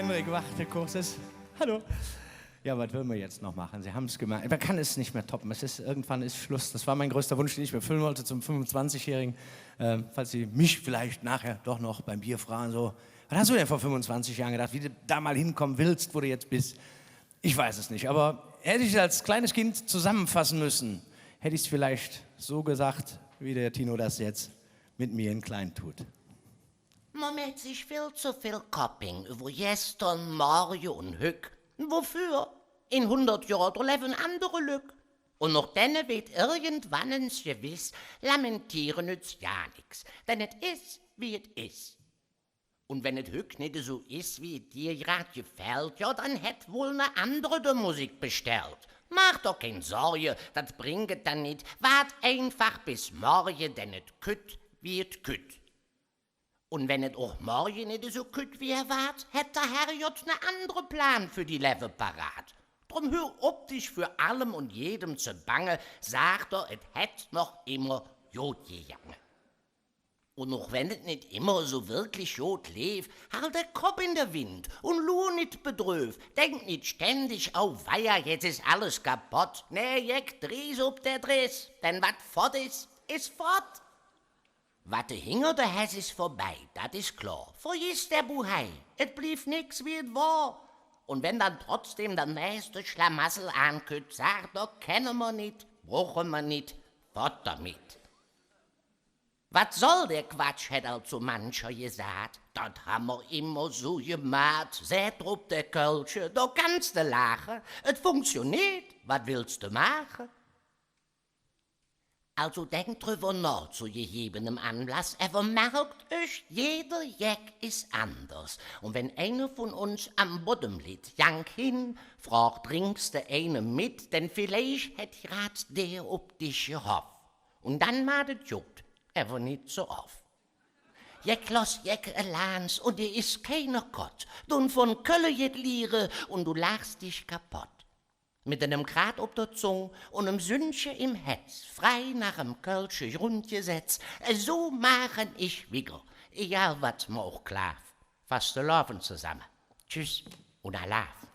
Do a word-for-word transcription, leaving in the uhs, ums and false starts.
Henrik Wachtel-Kurses. Hallo. Ja, was wollen wir jetzt noch machen? Sie haben's gemerkt. Man kann es nicht mehr toppen. Es ist, irgendwann ist Schluss. Das war mein größter Wunsch, den ich mir erfüllen wollte zum fünfundzwanzigjährigen. Ähm, falls Sie mich vielleicht nachher doch noch beim Bier fragen, so: „Was hast du denn vor fünfundzwanzig Jahren gedacht, wie du da mal hinkommen willst, wo du jetzt bist?“ Ich weiß es nicht, aber hätte ich als kleines Kind zusammenfassen müssen, hätte ich's vielleicht so gesagt, wie der Tino das jetzt mit mir in klein tut. Mer mäht sich vill ze vill Kopp üvver gester, morge un hügg. Woför? En hundert Johr, do levven andere Lück. Un och denne weed irgendwann ens gewess, lamentiere nütz jo nix, denn et es, wie et es. Un wenn et hügg nit esu es, wie et dir grad gefällt, jo, dann hät wall ne andere de Musik bestellt. Maach der kein Sorge, dat brängk et dann nit. Waad einfach bes morge, denn et kütt, wie et kütt. Un wenn et och morge nit esu kütt wie erwaad, hät der Herrgodd ne andere Plan för di Levve parat. Dröm hür op, dich för allem un jedem ze bange, sag der, et hät noch immer god gegange. Un och wenn et nit immer esu wirklich god leef, hald der Kopp en der Wind un luur nit bedröv. Denk nit ständig: „Auweia, jetz es alles kapodd.“ Nä, Jeck, drieß op der Dress, denn wat fott es, es fott. Wat de hinger der häs, es vörbei, dat es klor. Vergiss der Buhei, et bliev nix, wie et wor. Un wenn dann trotzdäm der nächste Schlamassel aankütt, sag der: „Kenne mer nit, bruche mer nit, fott domet.“ Wat soll der Quatsch, hät ald su mancher gesaht, dat han mer immer su gemaht, säht drop der Kölsche, do kanns de laache, et funktioneet, wat wells de maache? Also denkt drüvver noh zo gegebenem Anlass, ävver merkt üch, jeder Jeck es anders. Un wenn eine vun uns am Boddem litt, jank hin, frog, drinks de eine met, denn villeich hät grad der op dich gehoff. Un dann maht et god, ävver nit zo off. Jeck loss Jeck elans un dir es keiner kott. Dun vun Kölle jet liere un do laachs dich kapodd. Met enem Grat op der Zung un enem Sünnche em Hätz, frei noh em kölsche Grundgesetz, esu maachen ich wigger, egal wat mer och klaaf. Fastelovend zesamme. Tschüss un Alaaf.